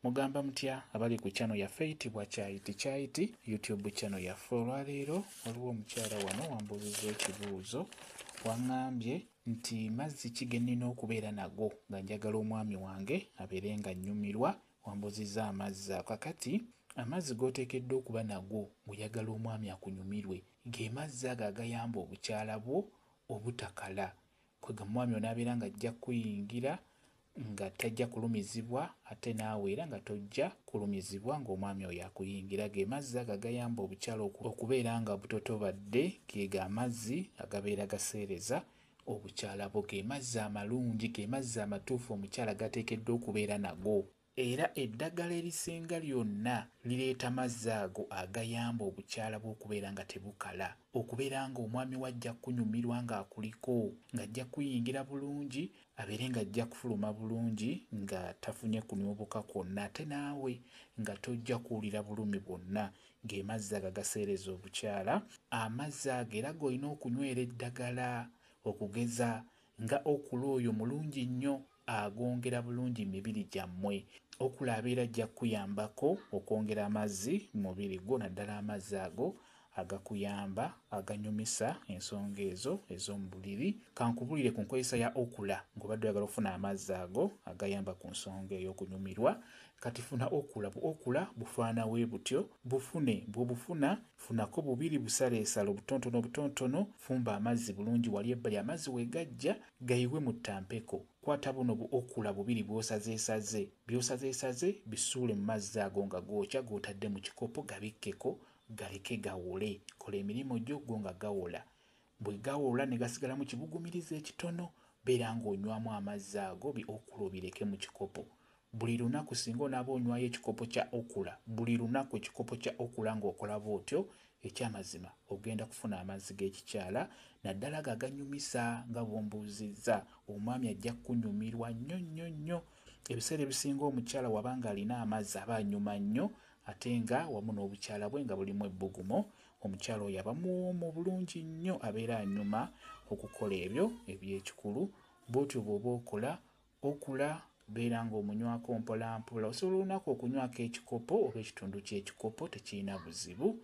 Mugamba mutya abali ku channel yaffe eyitibwa Kyayiti Kyayiti YouTube channel yaffe. Olwaleero waliwo omukyala wano wambuuzizza ekibuuzo, waŋŋambye nti mazzi ki ge nnina okubeera nago nga njagala omwami wange abeere nga nnyumirwa. Wambuuzizza amazzi ako. Kakati amazzi g'oteekeddwa okuba nago ng'oyagala omwami akunyumirwe ge mazzi ago agayamba obukyala bwo obutakala. Kwega omwami onaabeera ng'ajja kukuyingira nga tajja kulumizibwa, ate naawe era nga tojja kulumizibwa ng'omwami oyo akuyingira. Ge mazzi ago agayamba obukyala okubeera nga butotobadde, ge amazzi agabeera gaseereza obukyala bwo. Ge mazzi amalungi, ge mazzi amatuufu omukyala gateekeddwa okubeera nago. Era eddagala erisinga lyonna lireeta mazzi ago agayamba obukyala bw'okubeera nga tebukala, okubeera ng'omwami we ajja kunyumirwa ng'akuliko, ng'ajja kuyingira bulungi, abeere ng'ajja kufuluma bulungi nga tafunye kunyooboka kwonna, ate naawe nga tojja kuwulira bulumi bwonna. Ge mazzi ago agaseereza obukyala. Amazzi ago era g'olina okunywera eddagala, okugeza nga okula oyo mulungi nnyo, agongera bulungi mibiri gyammwe. Okula abeera ajja kukuyambako okwongera amazzi mu mubiri gwo, naddala amazzi ago agakuyamba aganyumisa ensonga ezo ez'omu buliri. Kankubulire ku nkozesa ya okula ng'obadde oyagala okufuna amazzi ago agayamba ku nsonga ey'okunyumirwa. Kati funa okula. Bu okula bufaana we butyo, bufune. Bw'obufuna funako bubiri, busaleesale obutontono obutontono, fumba amazzi bulungi wali ebbali, amazzi we gajja gayiwe mu ttampeko. Kwata buno bu okula bubiri bw'osazeesaze, by'osazeesaze bisuule mu mazzi ago nga gookya, g'otadde mu kikopo, gabikkeko, galeke gawole. Kola emirimu gyo go nga gawola. Bwe gawola ne gasigalamu kibugumirizo ekitono, beera ng'onywamu amazzi ago bi okula obireke mu kikopo. Buli lunaku singa onaaba onywayo ekikopo kya okula, buli lunaku ekikopo kya okula ng'okola bw'otyo, ekyamazima ogenda kufuna amazzi g'ekikyala, naddala ago aganyumisa nga bw'ombuuzizza. Omwami ajja kukunyumirwa nnyo nnyo nnyo. Ebiseera ebisinga omukyala wabanga alina amazzi aba anyuma nnyo, ate nga wamu n'obukyala bwe nga bulimu ebbugumu. Omukyala oyo aba muwoomu bulungi nnyo, abeera anyuma okukola ebyo eby'ekikulu. Bw'otyo bw'oba okola okula, beera ng'omunywako mpola mpola. Osobola olunaku okunywako ekikopo oba ekitundu ky'ekikopo, tekirina buzibu.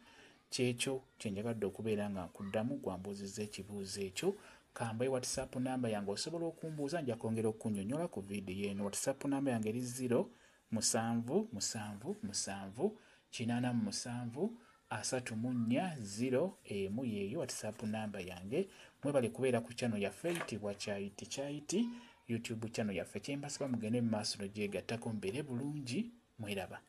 Kyekyo kye njagadde okubeera nga nkuddamu gwambuuzizza ekibuuzo ekyo. Kambaye WhatsApp namba yange, osobola okumbuuza, nja kwongera okunnyonnyola ku vidiyo eno. WhatsApp namba yange eri 0 7 7 7 87 34 0 1, yeeyo WhatsApp namba yange. Mwebale kubeera ku channel yaffe eyitibwa Kyayiti Kyayiti YouTube channel yaffe. Kyembasaba mugende mu maaso nogyegattako, mbeere bulungi, mweraba.